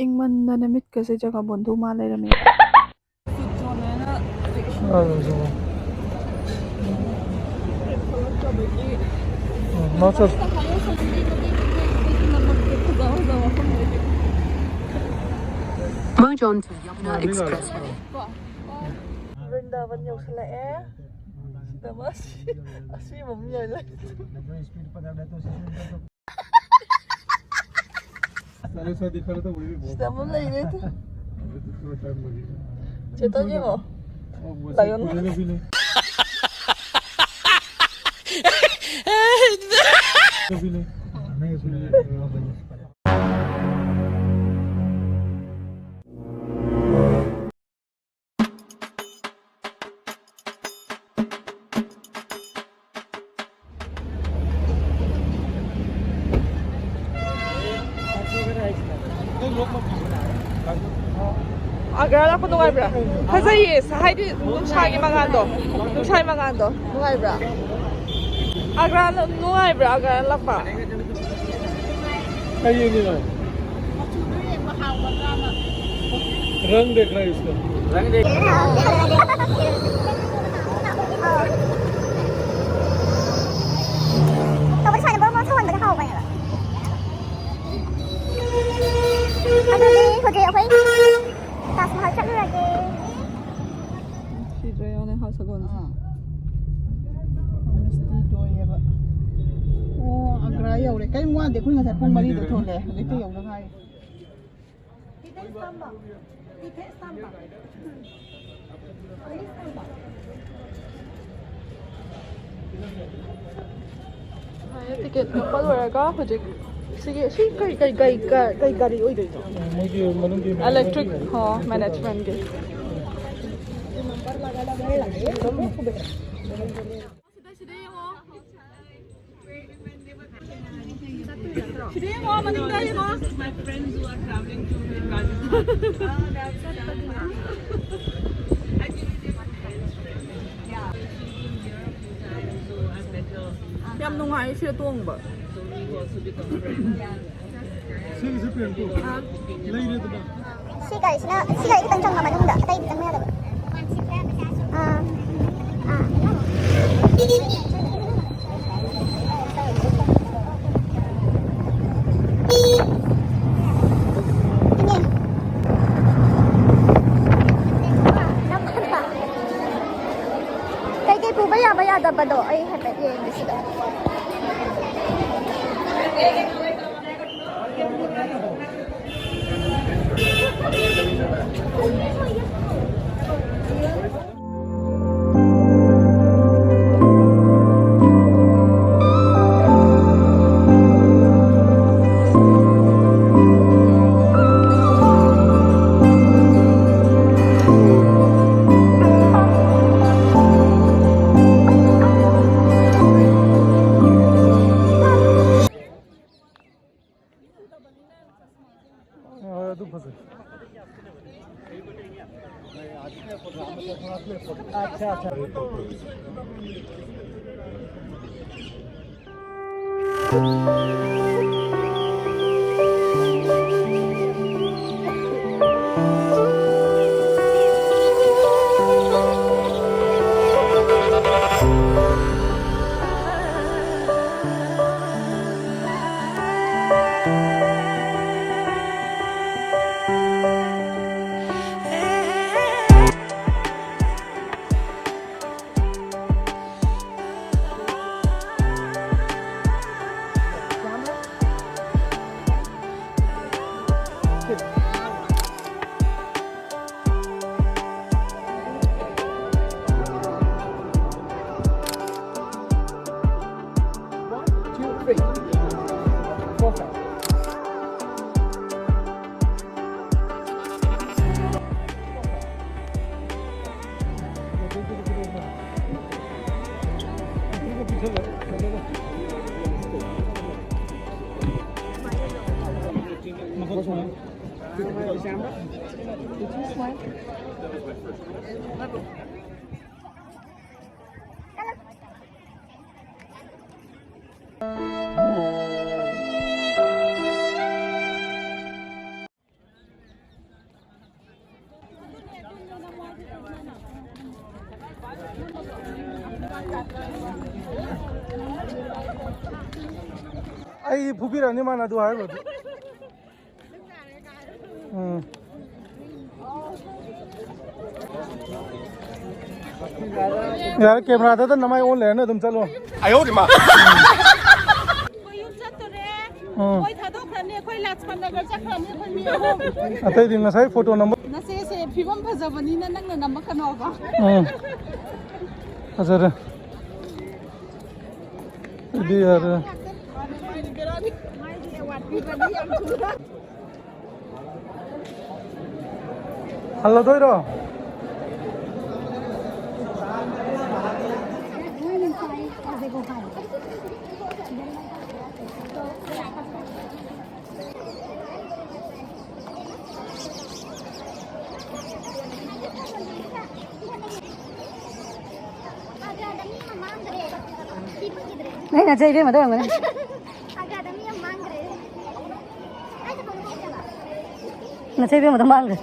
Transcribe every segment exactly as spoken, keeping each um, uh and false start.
ꯏꯪꯃꯟꯗꯅ ꯃꯤꯠꯀꯁꯦ ꯖꯒꯥꯕꯣꯟꯗꯨ ꯃꯥ ꯂꯩꯔꯝꯃꯦ꯫ Master. Merge onto Yamuna Expressway. Brindaban ꯌꯧꯁꯤꯜꯂꯛꯑꯦ꯫ ꯁꯤꯗ ꯃꯥ ꯑꯁꯤ, ꯑꯁꯤ ꯑꯃ ꯌꯥꯏ ꯂꯩ꯫ ꯁꯤꯗ ꯑꯃ ꯂꯩꯔꯦ꯫ ꯆꯦꯇꯟ ꯌꯦꯡꯉꯣ꯫ ꯂꯥꯏꯑꯣꯟ꯫ ꯑꯒ꯭ꯔꯥ ꯂꯥꯛꯄ ꯅꯨꯡꯉꯥꯏꯕ꯭ꯔꯥ? ꯐꯖꯩꯌꯦ, ꯍꯥꯏꯗꯤ ꯅꯨꯡꯁꯥꯒꯤ ꯃꯉꯥꯜꯗꯣ, ꯅꯨꯡꯁꯥꯒꯤ ꯃꯉꯥꯜꯗꯣ ꯅꯨꯡꯉꯥꯏꯕ꯭ꯔꯥ? ꯑꯒ꯭ꯔꯥ ꯅꯨꯡꯉꯥꯏꯕ꯭ꯔꯥ? ꯑꯒ꯭ꯔꯥ ꯂꯥꯛꯄ? ꯀꯩ ꯌꯦꯡꯉꯤꯅꯣ? ꯃꯆꯨꯗꯣ ꯌꯦꯡꯕ ꯍꯥꯎꯒꯗ꯭ꯔꯥꯅ꯫ रंग देख रहा है इसका। रंग देख। ꯇꯧꯕꯗꯤ ꯁꯨꯃꯥꯏꯅ ꯕꯣꯔꯣ ꯕꯣꯔꯣ ꯁꯧꯍꯟꯕꯗ ꯍꯥꯎꯕꯅꯦꯕ꯫ ꯑꯗꯨꯗꯤ ꯍꯧꯖꯤꯛ ꯑꯩꯈꯣꯏ ꯇꯥꯖ ꯃꯍꯜ ꯆꯠꯂꯨꯔꯒꯦ꯫ ꯁꯤꯗ꯭ꯔꯦ ꯌꯦꯡꯉꯣꯅꯦ ꯍꯥꯎ ꯁꯒꯣꯜꯁꯦ꯫ ꯑꯥ꯫ ꯃꯤꯁꯇꯤ ꯂꯣꯏꯌꯦꯕ꯫ ꯑꯣ, ꯑꯒ꯭ꯔꯥ ꯌꯧꯔꯦ꯫ ꯀꯔꯤꯝ ꯋꯥꯗꯦ꯫ ꯑꯩꯈꯣꯏ ꯉꯁꯥꯏ ꯄꯨꯡ ꯃꯔꯤꯗ ꯊꯣꯛꯂꯛꯑꯦ꯫ ꯍꯧꯖꯤꯛꯇ ꯌꯧꯗ ꯉꯥꯏꯔꯤ꯫ ꯇꯤꯀꯦꯠ ꯀꯛꯄ ꯂꯣꯏꯔꯒ ꯍꯧꯖꯤꯛ ꯁꯤꯒꯤ, ꯁꯤ ꯀꯩ, ꯀꯩ, ꯀꯩ, ꯀꯩ, ꯀꯩ ꯒꯥꯔꯤ ꯑꯣꯏꯗꯣꯏꯅꯣ? ꯃꯣꯏꯒꯤ ꯃꯅꯨꯡꯒꯤ ꯏꯂꯦꯛꯇ꯭ꯔꯤꯛ, ꯑꯣ, ꯃꯦꯅꯦꯖꯃꯦꯟꯒꯤ꯫ ꯁꯤꯗ, ꯁꯤꯗ ꯌꯦꯡꯉꯣ꯫ ꯁꯤꯗ ꯌꯦꯡꯉꯣ, ꯃꯅꯤꯡꯗ ꯌꯦꯡꯉꯣ꯫ ꯌꯥꯝ ꯅꯨꯡꯉꯥꯏ ꯁꯤꯗ ꯇꯣꯡꯕ꯫ ꯁꯤꯒꯤꯁꯦ ꯄꯦꯟꯇꯣ ꯂꯩꯔꯦꯗꯅ꯫ ꯁꯤ ꯒꯥꯔꯤꯁꯤꯅ, ꯁꯤ ꯒꯥꯔꯤ ꯈꯤꯇꯪ ꯆꯪꯕ ꯃꯅꯨꯡꯗ, ꯑꯇꯩꯗꯤ ꯆꯪꯕ ꯌꯥꯗꯕ꯫ ꯑꯥ, ꯑꯥ꯫ ꯀꯩꯀꯩ ꯄꯨꯕ ꯌꯥꯕ ꯌꯥꯗꯕꯗꯣ ꯑꯩ ꯍꯥꯏꯐꯦꯠ ꯌꯦꯡꯒꯦ ꯁꯤꯗ꯫ ꯍꯣꯏ, ꯑꯗꯨ ꯐꯖꯩ꯫ ꯑꯠꯆꯥ, ꯑꯠꯆꯥ꯫ One, two, three. Four, five. ꯑꯩ ꯐꯨꯕꯤꯔꯛꯑꯅꯤ ꯃꯥꯅ ꯑꯗꯨ ꯍꯥꯏꯔꯨꯔꯗꯤ꯫ ꯎꯝ꯫ ꯌꯥꯔꯦ, ꯀꯦꯃꯦꯔꯥꯗ ꯅꯃꯥꯏ ꯑꯣꯟ ꯂꯩꯔꯅꯨ, ꯑꯗꯨꯝ ꯆꯠꯂꯣ꯫ ꯑꯩꯈꯣꯏ ꯌꯨꯝ ꯆꯠꯇꯣꯔꯦ꯫ ꯎꯝ꯫ ꯃꯣꯏ ꯊꯥꯗꯣꯛꯈ꯭ꯔꯅꯤ, ꯑꯩꯈꯣꯏ ꯂꯥꯖꯄꯠ ꯅꯒꯔ ꯆꯠꯈ꯭ꯔꯅꯤ, ꯑꯩꯈꯣꯏ ꯃꯤ ꯑꯍꯨꯝ꯫ ꯑꯇꯩꯗꯤ ꯉꯁꯥꯏ ꯐꯣꯇꯣ ꯅꯝꯕ꯫ ꯅꯆꯦꯁꯦ ꯐꯤꯕꯝ ꯐꯖꯕꯅꯤꯅ ꯅꯪꯅ ꯅꯝꯃꯛꯀꯅꯣꯕ꯫ ꯎꯝ꯫ ꯐꯖꯔꯦ꯫ ꯑꯗꯨꯗꯤ ꯌꯥꯔꯦ꯫ ꯍꯜꯂꯗꯣꯏꯔꯣ? ꯅꯣꯏ ꯅꯆꯦ ꯏꯕꯦꯝꯃꯗ ꯑꯣꯏꯔꯝꯒꯅꯤ꯫ ꯅꯆꯦ ꯏꯕꯦꯝꯃꯗ ꯃꯥꯡꯈ꯭ꯔꯦ꯫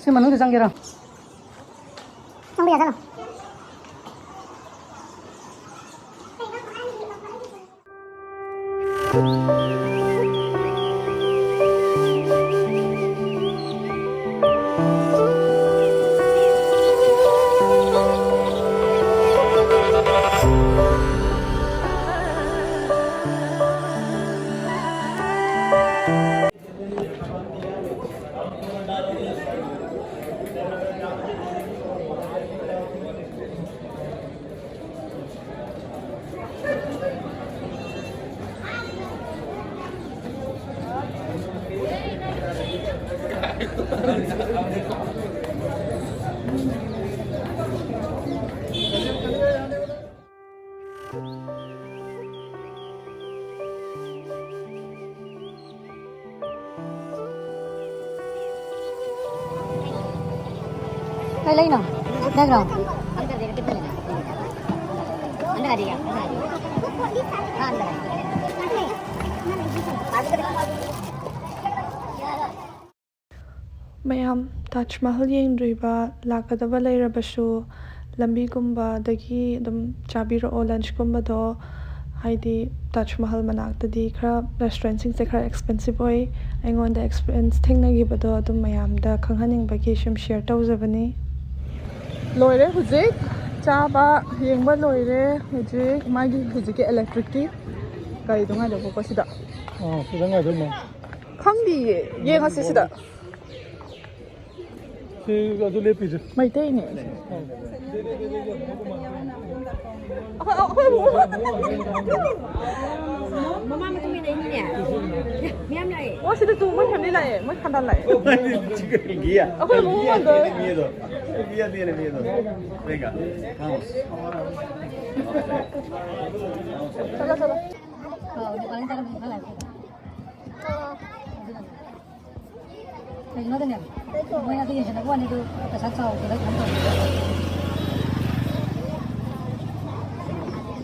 ꯁꯤ ꯃꯅꯨꯡꯗ ꯆꯪꯒꯦꯔꯣ? ꯆꯪꯕ ꯌꯥꯖꯥꯠꯂꯣ꯫ ꯀꯩ ꯂꯩꯅꯣ? ꯅꯪꯔꯣ? अंदर आ जाइए, अंदर आ जाइए। हाँ, अंदर आइए। ꯃꯌꯥꯝ ꯇꯥꯖ ꯃꯍꯜ ꯌꯦꯡꯗ꯭ꯔꯤꯕ ꯂꯥꯛꯀꯗꯕ ꯂꯩꯔꯕꯁꯨ, ꯂꯝꯕꯤꯒꯨꯝꯕꯗꯒꯤ ꯑꯗꯨꯝ ꯆꯥꯕꯤꯔꯛꯑꯣ ꯂꯟꯁꯀꯨꯝꯕꯗꯣ꯫ ꯍꯥꯏꯗꯤ ꯇꯥꯖ ꯃꯍꯜ ꯃꯅꯥꯛꯇꯗꯤ ꯈꯔ ꯔꯦꯁꯇꯨꯔꯦꯟꯁꯤꯡꯁꯦ ꯈꯔ ꯑꯦꯛꯁꯄꯦꯟꯁꯤꯞ ꯑꯣꯏ꯫ ꯑꯩꯉꯣꯟꯗ ꯑꯦꯛꯁꯄꯤꯔꯤꯌꯦꯟꯁ ꯊꯦꯡꯅꯈꯤꯕꯗꯣ ꯑꯗꯨꯝ ꯃꯌꯥꯝꯗ ꯈꯪꯍꯟꯅꯤꯡꯕꯒꯤ ꯁꯨꯝ ꯁꯤꯌꯔ ꯇꯧꯖꯕꯅꯤ꯫ ꯂꯣꯏꯔꯦ ꯍꯧꯖꯤꯛ ꯆꯥꯕ ꯌꯦꯡꯕ ꯂꯣꯏꯔꯦ꯫ ꯍꯧꯖꯤꯛ ꯃꯥꯒꯤ ꯍꯧꯖꯤꯛꯀꯤ ꯏꯂꯦꯛꯇ꯭ꯔꯤꯛꯀꯤ ꯒꯥꯔꯤꯗꯣ ꯉꯥꯏꯗꯧꯕꯀꯣ ꯁꯤꯗ꯫ ꯑꯥ, ꯁꯤꯗ ꯉꯥꯏꯗꯣꯏꯅꯦ꯫ ꯈꯪꯗꯤꯌꯦ, ꯌꯦꯡꯉꯁꯤ ꯁꯤꯗ꯫ ꯁꯤ ꯑꯗꯨ ꯂꯦꯞꯄꯤꯁꯦ꯫ ꯃꯩꯇꯩꯅꯦ꯫ ꯑꯩꯈꯣꯏ, ꯑꯩꯈꯣꯏ ꯑꯃꯨꯛ ꯃꯃꯥ ꯃꯇꯨꯡ ꯏꯟꯅ ꯏꯅꯤꯅꯦ꯫ ꯃꯌꯥꯝ ꯂꯥꯛꯑꯦ꯫ ꯑꯣ, ꯁꯤꯗ ꯇꯨ ꯃꯣꯏ ꯐꯦꯃꯤꯂꯤ ꯂꯥꯛꯑꯦ꯫ ꯃꯣꯏ ꯈꯟꯗ ꯂꯥꯛꯑꯦ꯫ Guía. ꯑꯩꯈꯣꯏ ꯑꯃꯨꯛ ꯉꯝꯗꯣꯏ꯫ Miedo. Guía tiene miedo. Venga, vamos. ꯆꯠꯂꯣ, ꯆꯠꯂꯣ꯫ ꯀꯩꯅꯣꯗꯅꯦ, ꯃꯣꯏ ꯑꯗꯨ ꯌꯦꯡꯁꯤꯜꯂꯛꯄ ꯋꯥꯅꯤ, ꯑꯗꯨ ꯄꯩꯁꯥ ꯆꯥꯎꯗꯦꯗ ꯀꯩꯅꯣ ꯇꯧꯗꯦ꯫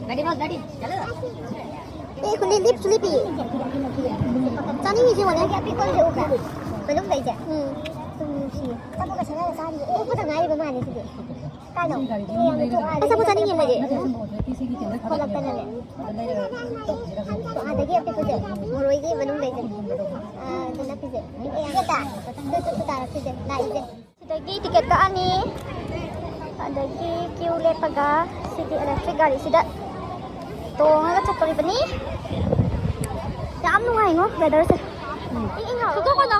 ꯒꯥꯔꯤ ꯃꯥ ꯒꯥꯔꯤ ꯆꯠꯂꯣ꯫ ꯑꯦ, ꯈꯨꯂꯤ ꯂꯤꯞꯁꯨ ꯂꯤꯞꯄꯤ꯫ ꯆꯥꯅꯤꯡꯉꯤꯁꯤ ꯌꯦꯡꯉꯣꯅꯦ꯫ ꯑꯄꯤꯛꯄ ꯑꯃꯁꯨ ꯎꯕ꯭ꯔꯥ? ꯕꯦꯂꯨꯟ ꯂꯩꯁꯦ꯫ ꯎꯝ꯫ ꯁꯨꯝ ꯅꯨꯡꯁꯤꯌꯦ꯫ ꯑꯆꯥꯄꯣꯠꯀ ꯁꯦꯝꯃꯒ ꯆꯥꯔꯤꯌꯦ꯫ ꯄꯣꯛꯄꯗ ꯉꯥꯏꯔꯤꯕ ꯃꯥꯜꯂꯦ ꯁꯤꯗꯤ꯫ ꯀꯥꯏꯅꯣ? ꯑꯆꯥꯄꯣꯠ ꯆꯥꯅꯤꯡꯉꯦ ꯃꯣꯏꯗꯤ꯫ ꯊꯣꯛꯂꯛꯇꯅꯅꯦ꯫ ꯑꯗꯒꯤ ꯑꯄꯤꯛꯄꯁꯦ, ꯃꯔꯣꯏꯒꯤ ꯃꯅꯨꯡꯗꯩꯁꯦ꯫ ꯑꯥ, ꯑꯗꯨ ꯅꯞꯄꯤꯁꯦ꯫ ꯄꯤꯛꯑꯦ ꯌꯥꯝꯅ꯫ ꯑꯗꯨ ꯆꯨ ꯇꯥꯔꯛꯇꯣꯏꯁꯦ, ꯂꯥꯛꯏꯁꯦ꯫ ꯁꯤꯗꯒꯤ ꯇꯤꯀꯦꯠ ꯀꯛꯑꯅꯤ꯫ ꯑꯗꯒꯤ ꯀ꯭ꯌꯨ ꯂꯦꯞꯄꯒ ꯁꯤꯒꯤ ꯏꯂꯦꯛꯇ꯭ꯔꯤꯛ ꯒꯥꯔꯤꯁꯤꯗ ꯇꯣꯡꯉꯒ ꯆꯠꯇꯣꯔꯤꯕꯅꯤ꯫ ꯌꯥꯝ ꯅꯨꯡꯉꯥꯏꯉꯣ ꯋꯦꯗꯔꯁꯦ꯫ ꯏꯪ ꯏꯪ ꯂꯥꯎꯔꯒ꯫ ꯁꯨꯛꯇꯣꯛ ꯀꯣꯟꯅꯣ꯫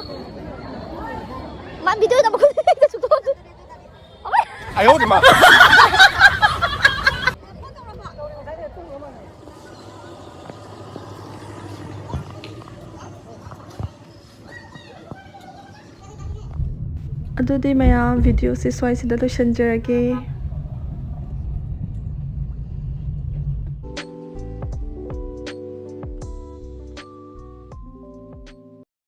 ꯃꯥ ꯚꯤꯗꯤꯑꯣꯗ ꯑꯃꯨꯛ ꯁꯨꯛꯇꯣꯛ꯫ 哎呦我的妈！ ꯑꯗꯨꯗꯤ ꯃꯌꯥꯝ, ꯚꯤꯗꯤꯑꯣꯁꯦ ꯁ꯭ꯋꯥꯏꯁꯤꯗ ꯂꯣꯏꯁꯤꯟꯖꯔꯒꯦ꯫